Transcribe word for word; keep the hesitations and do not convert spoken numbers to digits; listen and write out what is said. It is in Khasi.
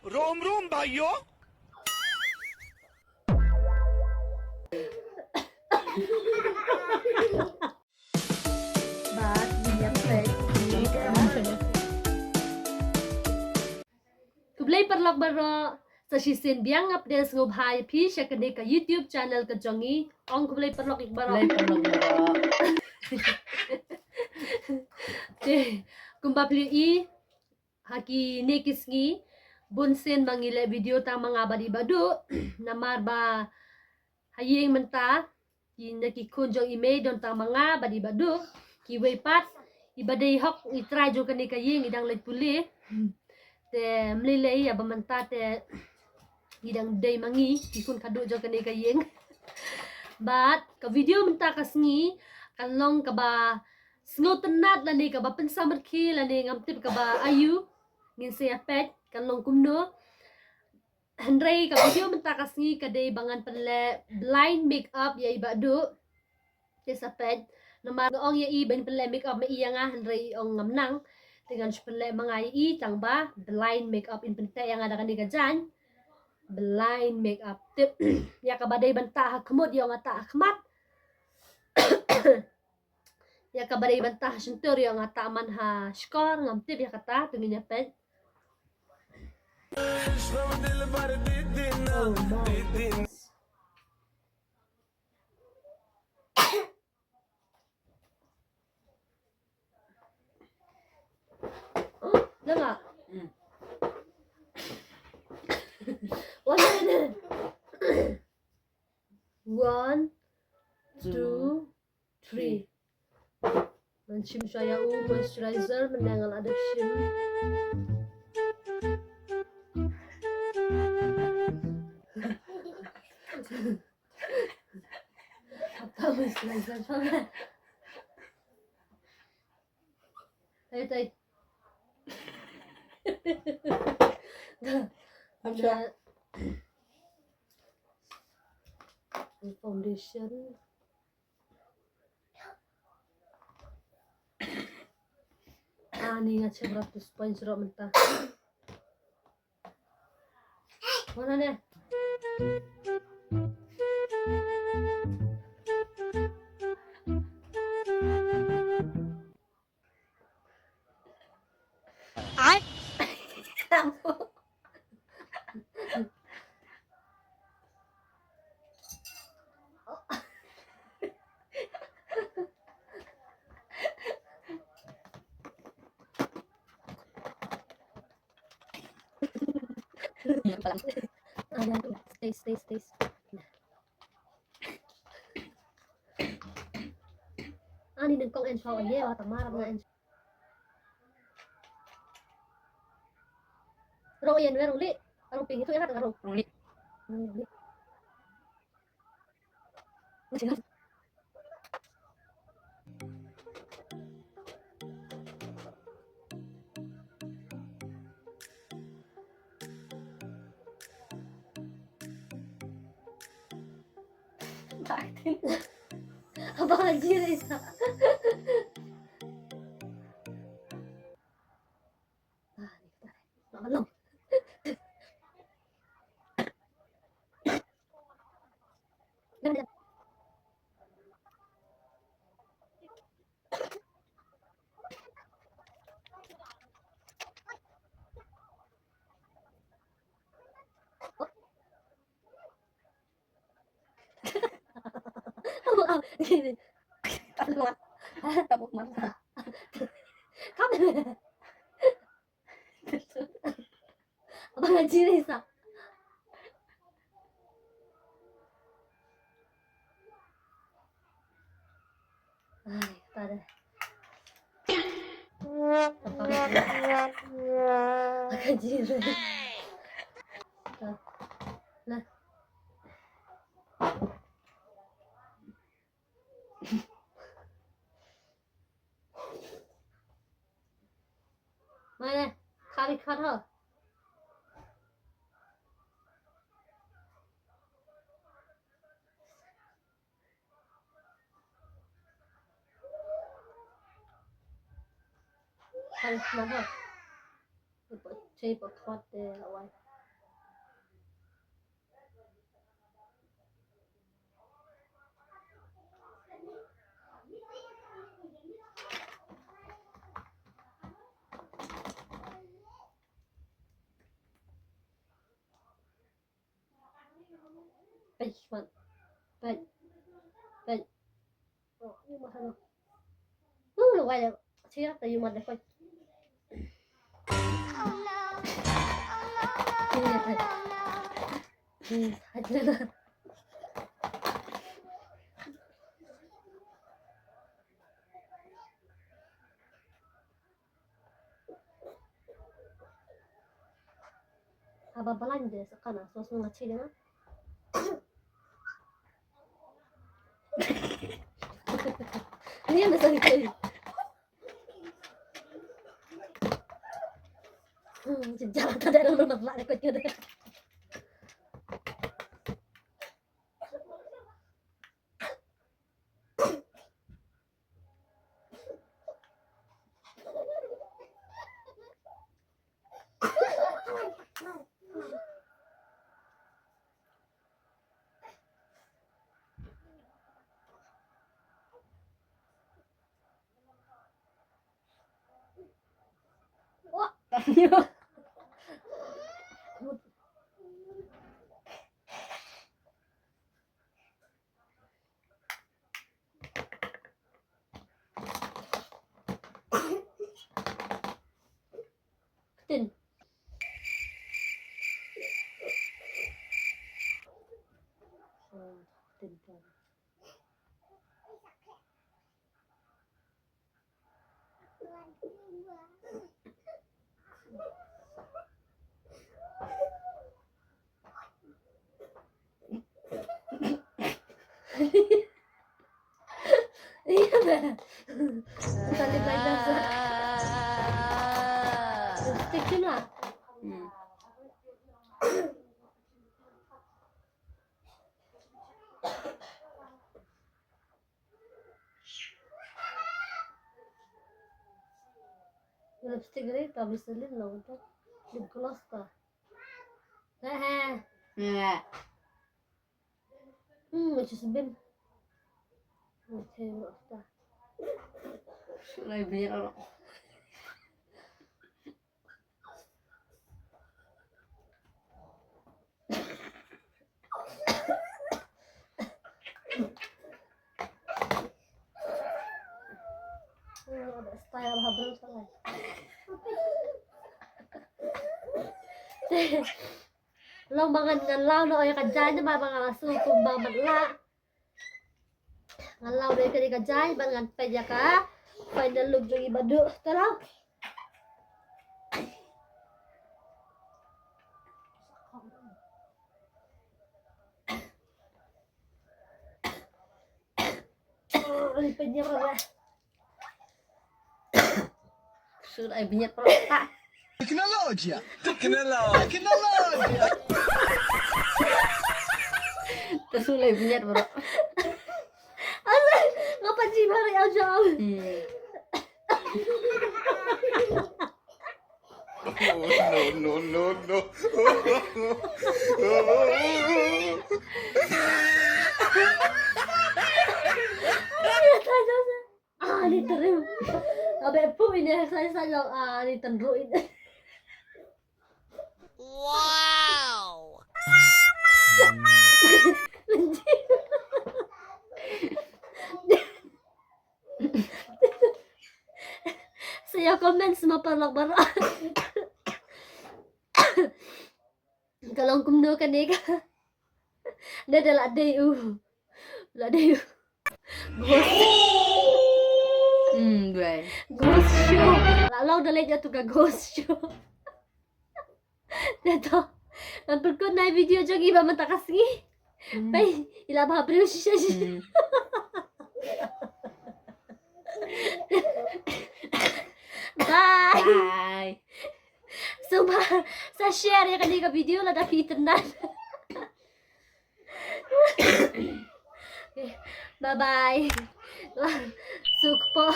रोम रोम भाइयों। Khublei paralok baroh, sa shisien biang nga pdiang sngewbha ïa phi sha kane ka YouTube channel ka jong ngi. Ong khublei paralok baroh. Khublei paralok baroh. Te, kumba phi ïohi, ha kine ki sngi, bun sien ba ngi leh video tang ma nga bad i Bah Duh, namar ba ha ïing mynta, ki na ki khun jong i mei don tang ma nga bad i Bah Duh, kiwei pat, i ba dei hok i trai jong kane ka ïing i dang leit pule. Te ym lei lei ïa ba mynta te i dang dei ma ngi ki khun khadduh jong kane ka ïing. Bad ka video mynta ka sngi kan long kaba sngewtynnat lane kaba pynsamrkhie lane ngam tip kaba aïu, ngin sa ïa peit kan long kumno. Hynrei ka video mynta ka sngi ka dei ba ngan pynleh blind makeup ïa i Bah Duh. Te sa peit, namar nga ong ïa i ban pynleh makeup ma i ïa nga, hynrei i ong ngam nang. Te ngan shu pynleh ma nga ïa i tang ba blind makeup, in pynteh ïa nga da kane ka jaiñ. Blind makeup. Tip ïa kaba dei ban tah ha khmut i ong nga tah ha khmat. Ïa kaba dei ban tah ha shyntur i ong nga tah man ha shkor, ngam tip ïa kata, to ngin ïa peit. Oh, my. Dengar. Hmm. One minute. One, two, three. Ngan shim shuwa ïa u moisturizer mynne nga la dep shim. Apa moisturizer shuwa? Hai tai. Apa? Foundation. Ah, ni nga check rap tu sponge rap mynta. Mana ne? Ai. Stay, stay, stay. Ani nang kong en shaw ye wa tamar na en. Rong yen we rong li. Rong ping itu ya rong. Rong li. Rong li. Abang Haji Reza. Abang Haji Reza. Ai, pada. Abang Haji Reza. Lah. Lah. Mane, khari khar ho. Khari khar ho. Chei pa khot te awai. Peit, mat. Peit. Peit. Oh, ïa mat hano. Uh, lo wai le. Sia ta ïa mat le peit. Ïa peit. Hmm, haj le na. Haba balan de sakana, sos nga chile na. Ni na sa ni. Hmm, jam ta de lo na la ko de. Ktien. Iya, Beh. Tali belajar sa. Stick tu lah. Hmm. Lipstick ni, ta Vaseline lo ta. Lip gloss ta. Nah, eh. Nah. Hmm, macam sebin. Macam apa? Sulai biar orang. Style ha bro, style. Long ba ngan, ngan law noh ïa ka jaiñ namar ba nga la shu kumba matlah. Ngan law noh ïa kane ka jaiñ bad ngan peit ïa ka final look jong i Baduk. Te law. Oh, ai bynñiar. Sur ai bynñiar pyrshah. Teknologi. Teknologi. Teknologi. Te sur ai bynñiar pyrshah. Asal ngapa ji baru au jauh. Hmm. Oh, no, no, no, no. Ah, ni terim. Abe pu ini saya saya ah ni tenru ini. Wow. Sa ïa comment sma paralok baroh. Ka long kumno kane ka. Da da la dei u. La dei u. Ghost. Hmm, dei. Ghost show. La long da leit ïa tu ka ghost show. Te to. Ngan pynkut na video jong i ba mynta ka sngi. Hmm. Pei, i la bha briew shisha shisha. Hmm. Bye. Bye. Sngewbha sa share ïa kane ka video lada phi itynnad. Bye bye. Suk po.